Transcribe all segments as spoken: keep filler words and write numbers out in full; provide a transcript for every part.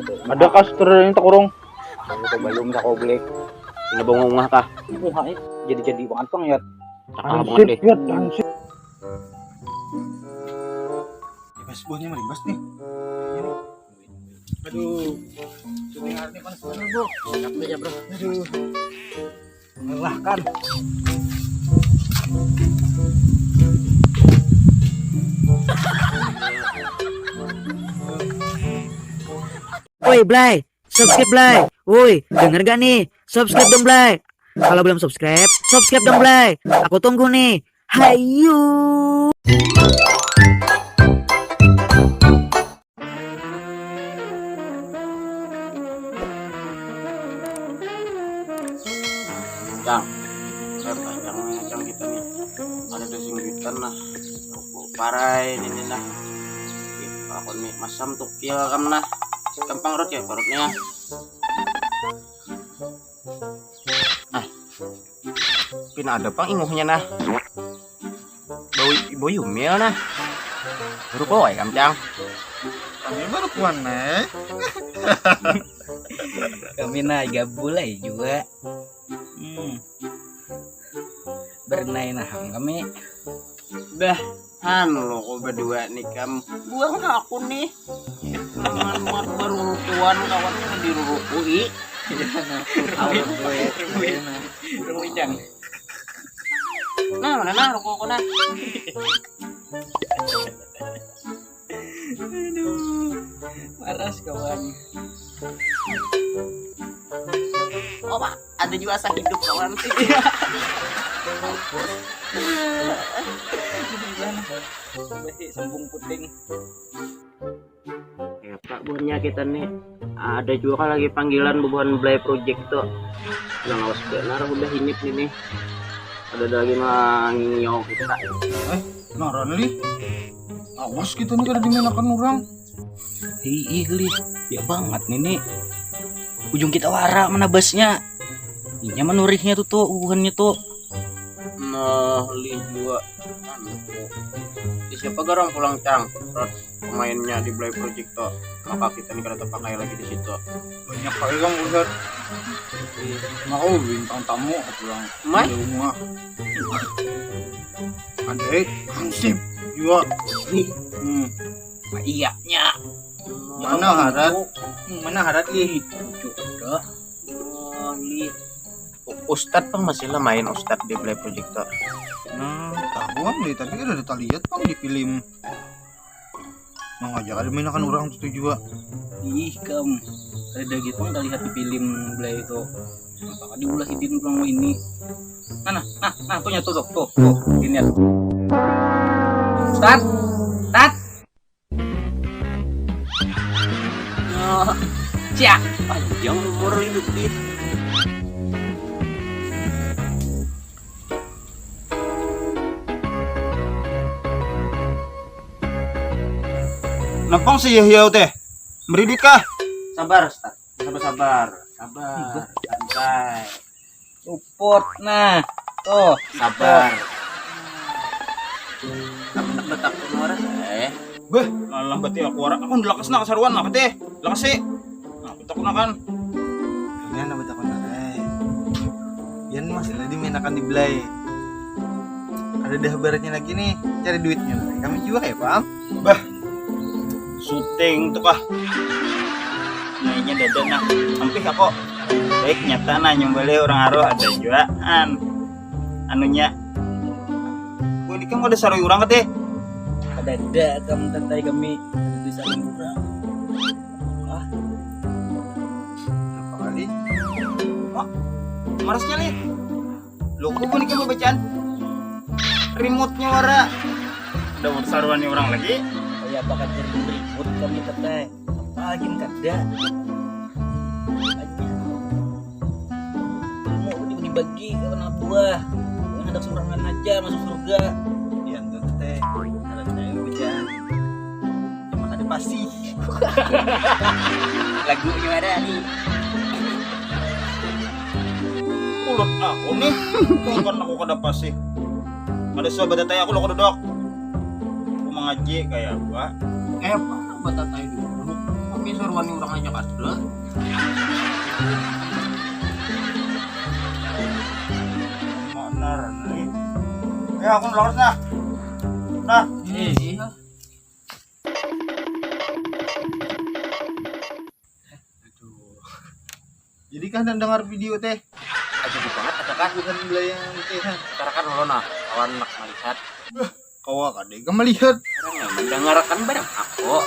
Ada kastur ini takurung. Aku belum tak oblek. Ini bengong ngah kah? Muha eh. Jadi-jadi banget pang ya. Cakal banget deh. Ya, hansip. Bas buahnya merimbas nih. Aduh. Syuting hari ini panas banget, Bro. Capek ya, Bro. Aduh. Melelahkan. Woi Blay, subscribe Blay. Woi, denger gak nih? Subscribe dong Blay. Kalau belum subscribe, subscribe dong Blay. Aku tunggu nih. Hayu. Cang, saya panjang nih cang kita nih. Ada dua singgitan lah. Parai ini nih lah. Aku nih masam tukil kam nah. Gampang rot ya perutnya. Nah, pina ada pang inguhnya nah. Bau bau yumil nah. Baru kau kam cang. Kami baru kuan nih. Kami nah gabul aja juga. Hmm. Bernai naham kami. Dah, han lo kau berdua nih kam. Buang aku nih. Mangan muat barurukuan kawan kena dirurukui. Iya nah. Awal gue. Iya nah. Rukui cang. Nah, mana nah rokok aku nah. Aduh, paras kawan. Oh, Pak, ada juga asa hidup kawan. Berarti sembung puting. Ya, Pak, buhannya kita nih ada juga kan lagi panggilan bubuhan Blay Project tuh. Yang awas benar udah ini ini. Ada lagi mangio kita. Eh, naran li. Awas kita nih kada dimainakan orang. Hiih li, ya banget nih nih. Ujung kita wara menabasnya. Inya menurihnya tuh tuh, uhannya tuh. Nah, li dua. Anu, siapa garang pulang cang? Rot pemainnya di Blay Project tuh. Maka kita nih kada terpakai lagi di situ. Banyak kali kan udah. Mau bintang tamu pulang. Mai? Di rumah. Ada eh, hansip juga. Hmm. Iyanya. Mana harat? Hmm, mana harat li? Cukup dah. Oh, li. Ustad pang masih lah main ustad di Blay Project tuh. Nah, tahuan deh, tapi kan ada taliat pang di film. Mau aja kada mainakan orang tuh juga. Ih kam, ada gitu nggak lihat di film Blay itu. Apakah diulah sidin pulang ini? Nah, nah, nah, nah, tuh nyatu tuh, tuh, tuh, ini tuh. Start, start. Oh, siap. Panjang umur hidup dia. Nempang si Yahya teh. Meri duit kah? Sabar, Ustaz. Sabar, sabar. Sabar. Santai. Support nah. Tuh. Sabar. Kamu nak betak pun orang. Eh. Beh, malah berarti aku orang. Aku lakas nak saruan lah teh. Lakas sih. Nah, betak nak kan. Kalian nak betak nak. Eh. Yan masih lagi mainakan di Blay. Ada dah baratnya lagi nih, cari duitnya. Kami juga kayak paham. Bah, syuting tuh kah? Nainya dada nah, ampih aku. Baik nyata nah nyumbali orang aruh ada juga an anunya. Wah, ini kan ada sarui orang kateh. Ada ada kamu tatai kami ada di sarui orang. Ah, apa kali? Mak, marasnya nih. Lo kok bunyi kamu bacaan? Remote-nya wara. Ada saruan orang lagi. Kayak apa kan jadi ribut kami teteh. Apa lagi kada? Ilmu dibagi-bagi ke anak buah. Yang hendak seorang aja masuk surga. Iya tuh teteh. Ada saya bacaan. Cuma ada pasti. Lagu gimana nih? Ulut aku nih. Bukan aku kada pasti. Ada suah batatai aku lo duduk. Aku mengaji kayak apa? Kayak apa batatai duduk? Ini suruhan orang aja kadal. Mana nih? Ya, aku lurus nah. Nah. Iya. Aduh. Jadi kan dengar video teh. Aduh banget, ada kah? Bukan belayang teh. Utarakan dulu nah, kawan nak melihat. Kawa kadai ka melihat. Orang yang mendengarkan barang aku.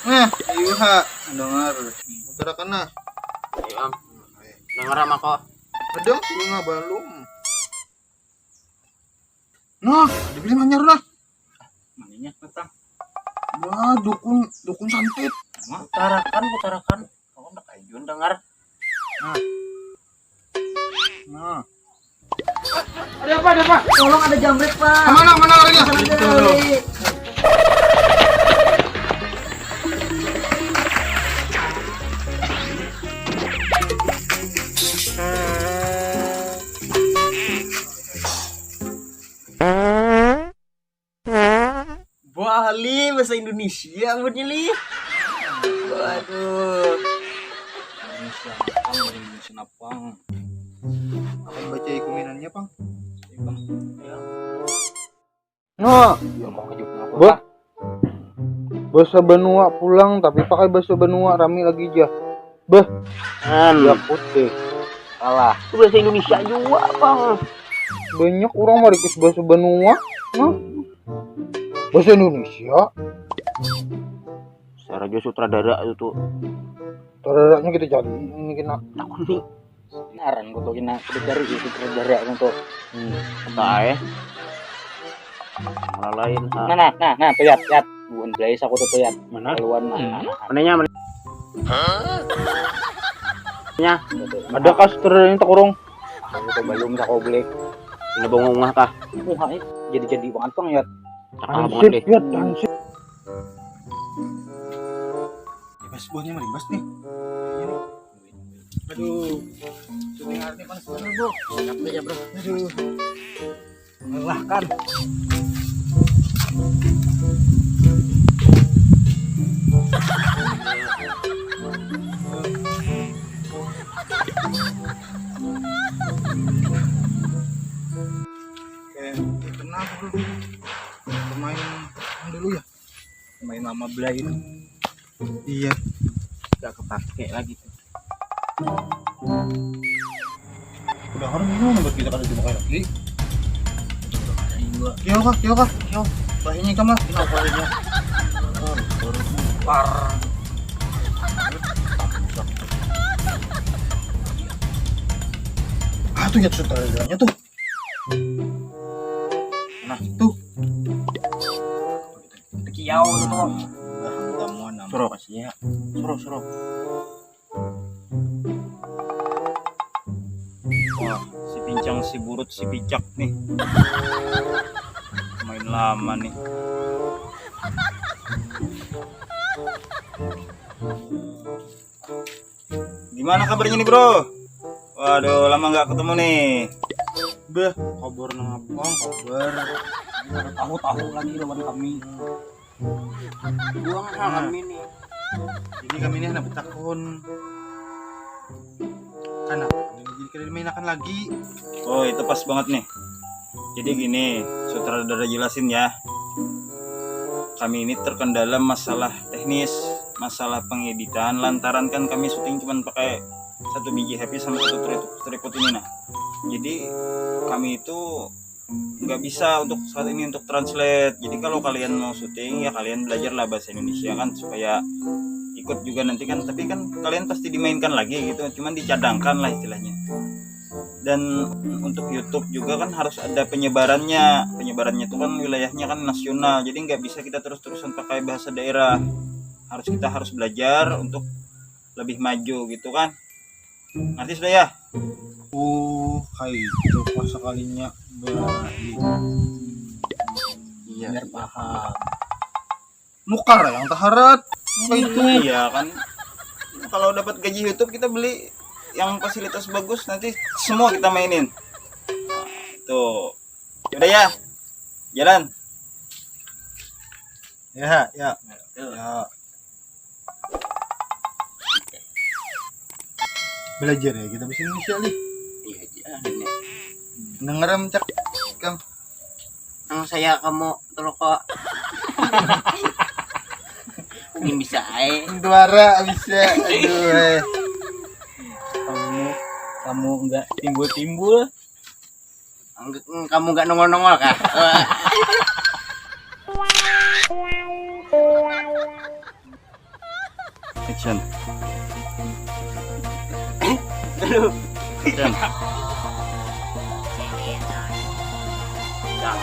Nah, ayo ha, dengar. Utarakan nah. Ayo, Am. Dengar am aku. Ada bunga balum. Nah, ada bilang anyar nah. Maninya petang. Wah, dukun dukun santet. Utarakan, utarakan. Kawan nak ayun dengar. Nah. Nah. Ada apa, ada apa? Tolong, ada jambret, Pak. Kemana, mana larinya? Sana aja lari. Bali bahasa Indonesia buatnya, Li. Waduh. Indonesia napang, Indonesia napang. Akan baca kuminannya, Pang. Iya, Bang. Ya. Nah, ya mau kejut apa? Bah. Bahasa Banua pulang tapi pakai bahasa Banua rami lagi jah. Bah. An. Ya putih. Salah. Itu bahasa Indonesia juga, Bang. Banyak orang marikis bahasa Banua. Nah. Bahasa Indonesia. Saraja sutradara itu tuh. Sutradaranya kita cari ini kena. Takuni. Ngaran ku tuh kena kita cari itu sutradara itu tuh. Hmm. Entah eh. Malah lain ha. Nah, nah, nah, nah, tuh yat, yat. Bukan Blaze aku tuh, tuh yat. Mana? Keluan mah. Hmm. Mananya, mana? Nya. Ada kah sutradaranya tak kurung? Aku tuh belum tak oblek. Ini bongong lah kah? Muha eh. Jadi-jadi banget, Bang, yat. Cakap banget deh. Yat, hansip. Bebas buahnya merimbas nih. Aduh. Syuting hari ini panas banget, Bro. Capek ya, Bro. Aduh. Melelahkan. Oke, kenapa, Bro? Pemain dulu ya. Main lama belai itu. Iya. Gak kepake lagi tuh. Udah orang minum buat kita kada dimakai lagi. Iya. Kio kah, kio kah, kio. Bahinya ikam lah. Kenapa ini? Baru bubar. Ah, tuh ya sutradaranya tuh. Nah, tuh. Kiau itu. Suruh kasih ya. Suruh, suruh. Wah, si pincang, si burut, si picak nih. Main lama nih. Gimana kabarnya nih, Bro? Waduh, lama nggak ketemu nih. Beh, kabar nang apa, Bang? Kabar. Tahu-tahu lagi lawan kami. Buang ha kami nih. Ini kami ini anak betakun. Kenapa? Jadi kada dimainakan lagi. Oh, itu pas banget nih. Jadi gini, sutradara jelasin ya. Kami ini terkendala masalah teknis, masalah pengeditan lantaran kan kami syuting cuman pakai satu biji H P sama satu tri-, tripod ini nah. Jadi kami itu nggak bisa untuk saat ini untuk translate. Jadi kalau kalian mau syuting ya kalian belajarlah bahasa Indonesia kan supaya ikut juga nanti kan. Tapi kan kalian pasti dimainkan lagi gitu, cuman dicadangkan lah istilahnya. Dan untuk YouTube juga kan harus ada penyebarannya. Penyebarannya itu kan wilayahnya kan nasional, jadi nggak bisa kita terus-terusan pakai bahasa daerah. Harus, kita harus belajar untuk lebih maju gitu kan. Ngerti sudah ya? Oh, kayak itu pas sekalinya balik. Iya. Biar paham. Nukar yang taharat. Apa itu? Iya kan. Kalau dapat gaji YouTube kita beli yang fasilitas bagus, nanti semua kita mainin. Tuh. Udah ya. Jalan. Ya, ya. Ya. Belajar ya kita bahasa Indonesia nih. Iya aja ini. Dengeram cak kam. Nang saya kamu teroko. Ini bisa ae. Duara bisa. Aduh. Eh. Kamu kamu nggak timbul-timbul. Eng- Kamu nggak nongol-nongol kah? Action. Aduh. Action. Dah.